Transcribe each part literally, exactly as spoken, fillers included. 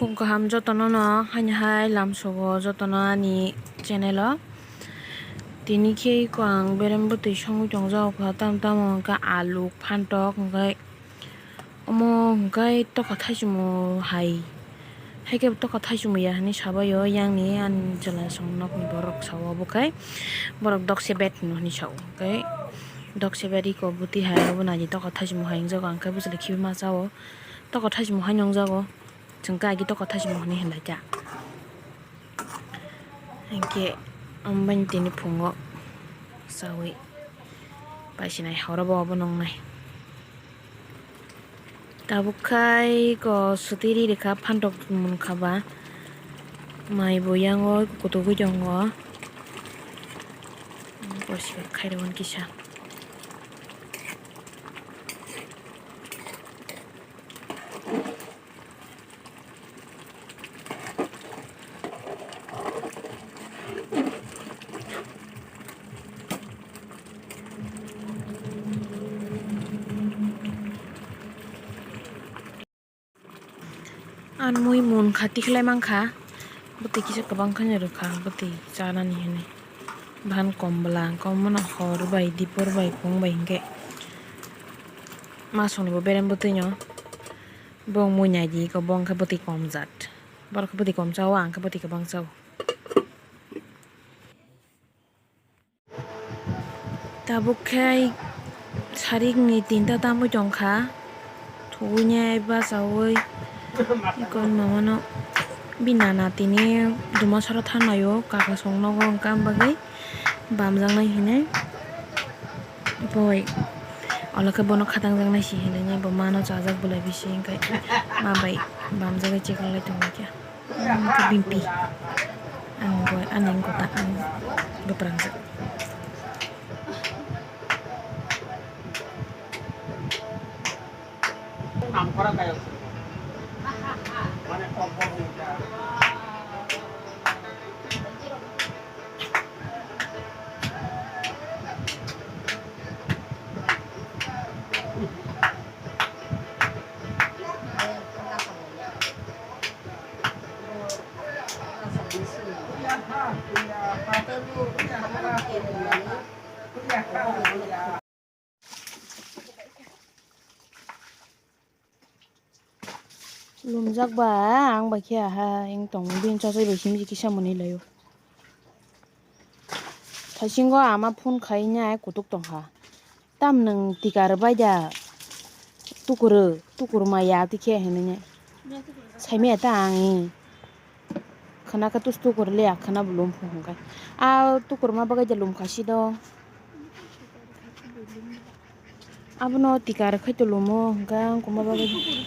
Phung kaham jotono no haini hai lamsogo jotono ani channel o. Tini khe iko ang berem bwtwi songwi tongjago kha, tamo tamo hwnkhe alu, phantok, hwnkhe omo hwnkhe tokha thaisimo hai. Haikhe tokha thaisimo ya hinwi sabaio, yang ni ani chwla song nokni borok sao, obo khai borok dokse bet hino hinwi sao. Hwnkhe dokse bet iko bwtwi hai obo naidi tokha thaisimo hai wngjago, ang khe bwswlwi khibi ma chao. Tokha thaisimo hai nungjago. Chwng khe agi tokha thaisimo hinwi hinlai kha. Hinkhe omo bini tini phungo chawi paisinai horo bo obo nungnai. Tabuk khai ko swtwi ri rikha phantok munkha ba mai bo yango kutugwi tongo. Porsi khairokgwi kisa. Ang mui munkha tikhlai mankha, bwtwi kisa kwbang khe rwkha, bwtwi chanani hinwi. Bahan kom bwla, kom mano hor bai, dipor bai, phung bai hinkhe. Masongni bo berem bwtwi no. Bo mui nai di ko, bo wngkha bwtwi kom jat. Borok khe bwtwi kom chao, ang khe bwtwi kwbang chao. Tabuk khe sarikni tinta tamwi tongkha, thugwini bachaui ikon mamano bini nana tini duma soro thanlaio, kaka song nogo wngkha, bagwi bamjaknai hinwi boi. Olo khe bono khatangjaknai si hinwi bo mano chajak bolai bisi, hwnkhe ma bai bamjagwi cheklai tongwi kha. Ang khe bini pi. Ang bo, ani wngkha ta, ang bwprangjak. Lumjak ba ang bai khe aha wng tong, bini chachai bai simi kisa mwnwi laio. Thaisingo ama phone khaina kutuk tongkha. Tam nwng tika rwbai da, tukurw, tukur maya tikhe hinwi saimaya ta ang. Khwna khe tus tukur le, a khwna bo lum phung hwnkhe. A tukur ma bagwi da lum kha si do. Abono tika rwkhai to lumo hwnkhe ang kuma bagwi.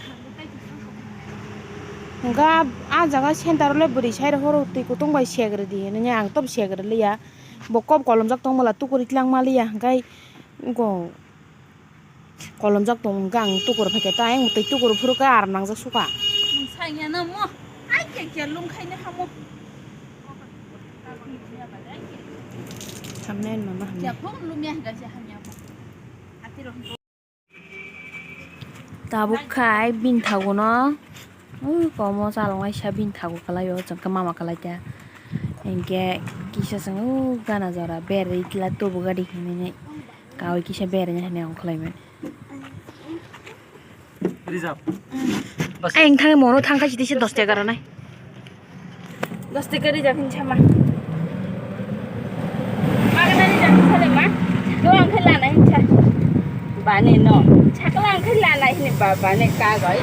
Hwnkhe a jaga center le bwrwi side horo twi kutung bai sek rwdi hinwi ang tobo sek rwliya. Bo kok kolomjak tongmala tukur itlang maliya hwnkhe go. Kolomjak tong hwnkhe ang tukur phaikhe ta ayang twi tukur phuru khe aram nangjak suka. Nwng saiyano mo, ai khe khe lum khaina hamo. Hamnai mama hamnai. Khe phone lumya hwnkha se hamya mo. Atirok. Tabuk khai bini thago no. Ui, komo chalongnai sa bini thago kalai o, chwng khe mama kalai ta. Hinkhe kisa chwng u gana jora berwi tla tubu gadi hinwi kaui kisa berwi hinwi ongkhlaimani. Reserve. Ayang thangwi mono thangkha sitise dos taka rwnai. Dos taka reserve hinwi sama. Magana reserve hinwi sale ma. Do ang khe lana hinwi sa. Bani no. Sakla ang khe lana hinwi ba bani kagoi.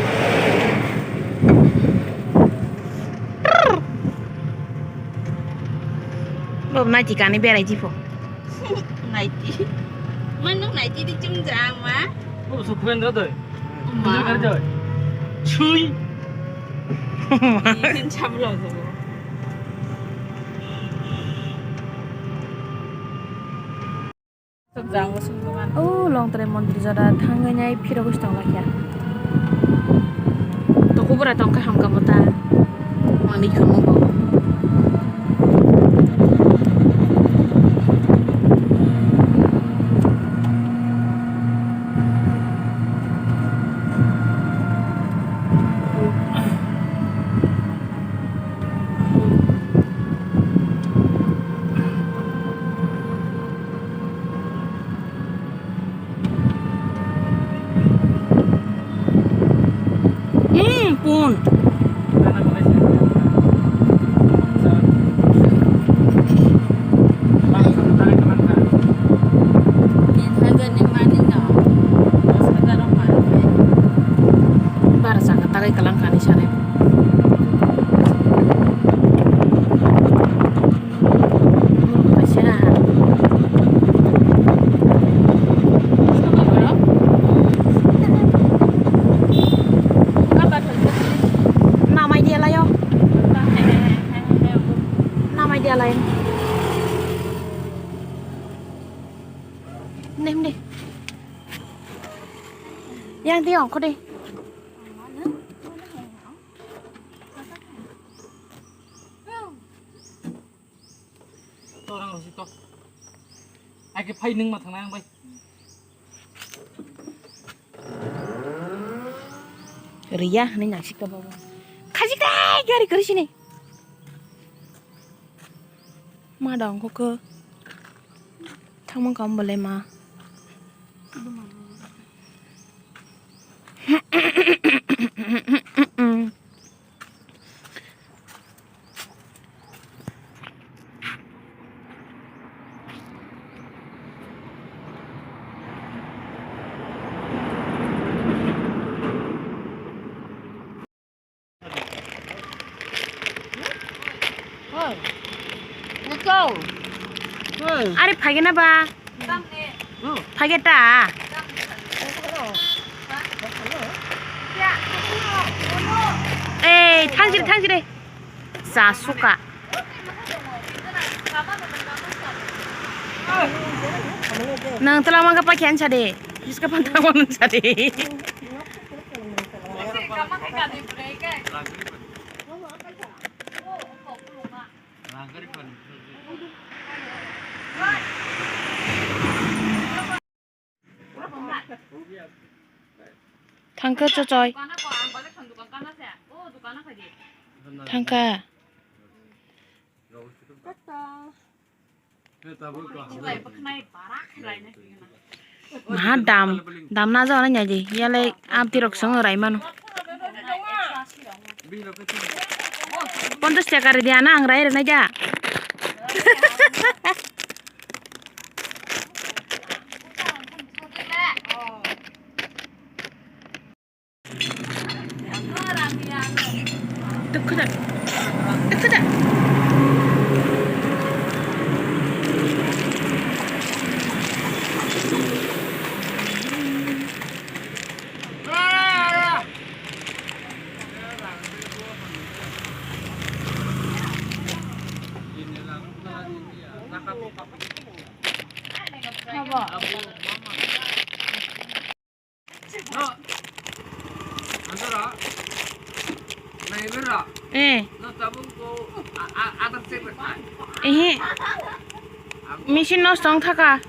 Bo naiti kani berai jipho. Naiti. Mano naiti di chum ja ma. Bo su khuben do doi. Ma. Khuben do doi. Chui. Ni khen cham lo do. O Longtrai mondir jora thangwi nai phirogwi tong lakha. Tokobora tongkha hamkha bo ta. Manwi khamo bo. Hmm, pun. Bara saka tagai kalang kani sanai. Namai dia layo. Namai dia lain. Nih, nih. Yang tiang, kau deh. To rang rw si to. Ai ke phai nwng ma thang nang bai. Riya hwnwi naisik ka baba. Khajik dai gari kwrwi sini. Ma dong kok. Thangmang kam bole ma. Are phage na ba? Phage ta? Ei, thangjire, thangjire. Cha suka. Nang telang mangka pa khen chade. Jiska pan telang mangka chade. Thangkha chochoi. Thangkha. Maha dam, dam na jana nyadi, yale abdi rok song rai mano. Ponchas taka ri dia na ang rai rwnai ja. Tukhuda. Tukhuda. Eh. Ehe. Machine nosto wng thaka.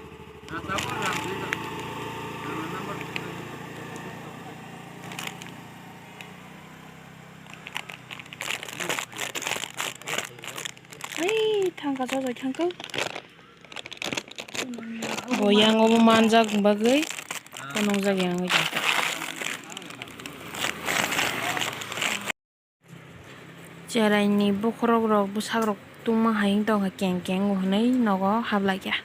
Ai, thangka, jajak thangka. Bo yang obo manjak bagwi phunukjak yang oi tongkha. Cherai ni bokhorok rok bwsak rok tungma hai wng tongkha keng keng hwnwi nogo hablai kha.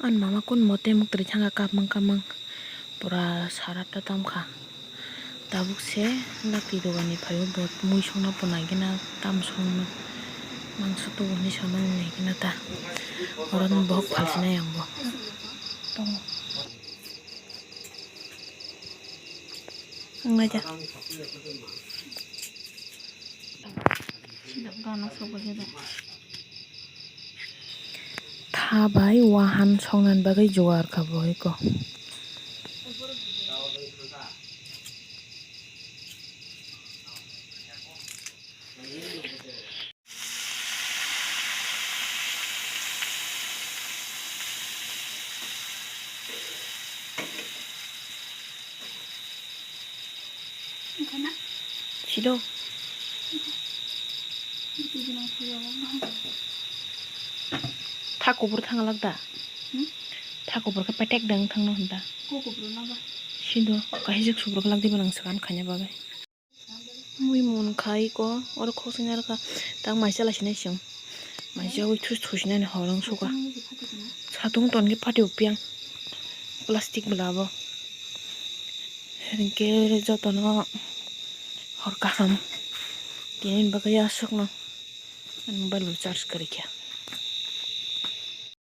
Ani mama kun mote muktwi thanga kapmang kapmang pura sara ta tamkha. Tabuk se lakti dogani phaio bo mui songna bo naigina tam songno mangso tubu hinwi samani naigina ta. Oro ni bohok phalsinai ang bo. Wnglaijak. Tha bai wahan songnani bagwi jugar kha bo eko. Sido. Tha kubur thang lak da. Hmm? Tha kubur khe petek dang thang no hwn da. Sido. Kaisa jik subur lak di ba nang sakan khaina bagwi. Mui mun khai ko, oro khok sini arokha, tak maisa lai sinai siyang. Maisa ui thus thus sinai horong suka. Satung ton khe phatio piang. Plastic bwla bo. Hinkhe jotono hor kaham. Tini bagwi aswkno mobile bo charge kwrwi kha.